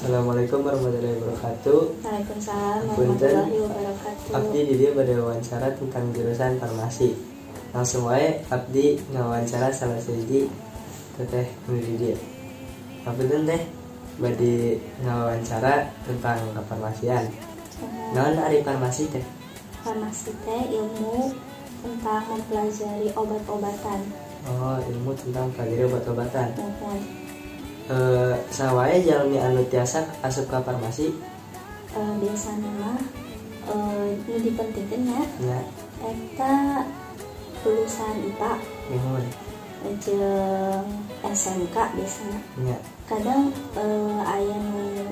Assalamualaikum warahmatullahi wabarakatuh. Waalaikumsalam Punten. warahmatullahi wabarakatuh. Abdi di dieu bade wawancara tentang jurusan farmasi. Langsung wae abdi ngawawancara salah sahiji teteh nu di dieu. Hapunten, Teh, bade ngawawancara tentang kefarmasian. Naon ari farmasi teh? Farmasi teh ilmu tentang mempelajari obat-obatan. Oh, ilmu tentang pelajari obat-obatan. Muhun. Eh, saha wae jalmi anu tiasa asup ka farmasi? Biasanya mah nu dipentingkeun nya eta lulusan IPA jeung SMK biasanya. Kadang aya nu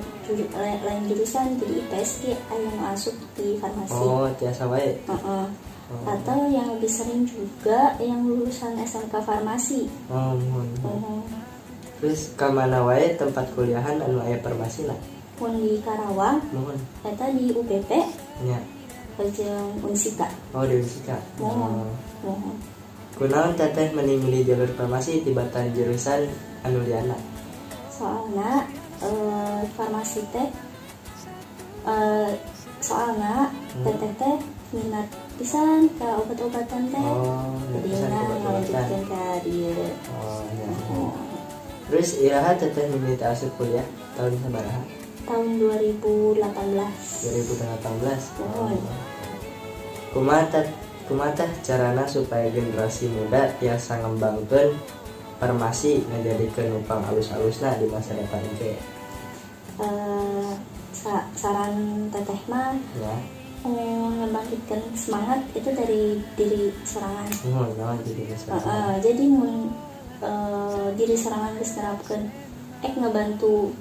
lain jurusan jadi IPS ge aya nu asup di farmasi. Oh, tiasa wae. Heeh. Oh. Atau yang lebih sering juga yang lulusan SMK farmasi. Oh, muhun. Terus ka mana wae tempat kuliahan anu aya farmasi lah? Mun di Karawang eta di UPP jeung Unsika. Oh, di Unsika. Muhun. Oh. Muhun. Kunaon teteh meni milih jalur farmasi tibatan jurusan anu liana? Soalna farmasi teh soalna teteh teh minat pisan ke obat-obatan teh. Oh, minat Jadi pisan ke obat-obatan. Ngalanjutkeun ka dieu. Oh, iya. Muhun. Terus iraha teteh mimiti asup kuliah, tahun sabaraha? Tahun 2018. 2018. Muhun. Oh. Kumaha teh carana supaya generasi muda tiasa ngembangkeun farmasi ngajadikeun nu pang alus-alusna di masa depan engke? Saran teteh mah ngebangkitkan semangat itu dari diri sorangan. Muhun, naon jadi masalah? Heeh, jadi mun diri sorangan geus nerapkeun ek ngebantu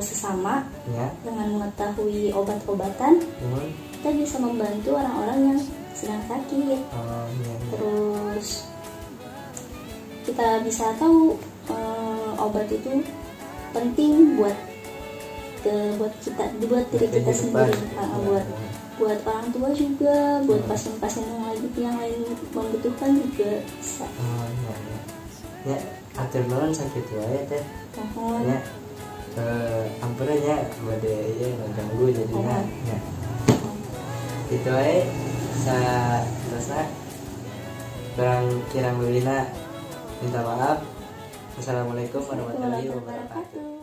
sesama dengan mengetahui obat-obatan, kita bisa membantu orang-orang yang sedang sakit. Oh iya. Terus kita bisa tahu obat itu penting buat buat kita, buat diri kita Kehidupan. sendiri. Buat buat orang tua juga, buat pasien-pasien yang lain membutuhkan juga bisa. Oh iya. Ya, hatur nuhun, sakitu wae, Teh. Muhun. Ya. Ampura nya bade ieu ngaganggu jadinya. Muhun. Ya. Itu wae sa terusna, kurang kirang leuwihna minta maaf. Assalamualaikum warahmatullahi wabarakatuh. Wabarakatuh.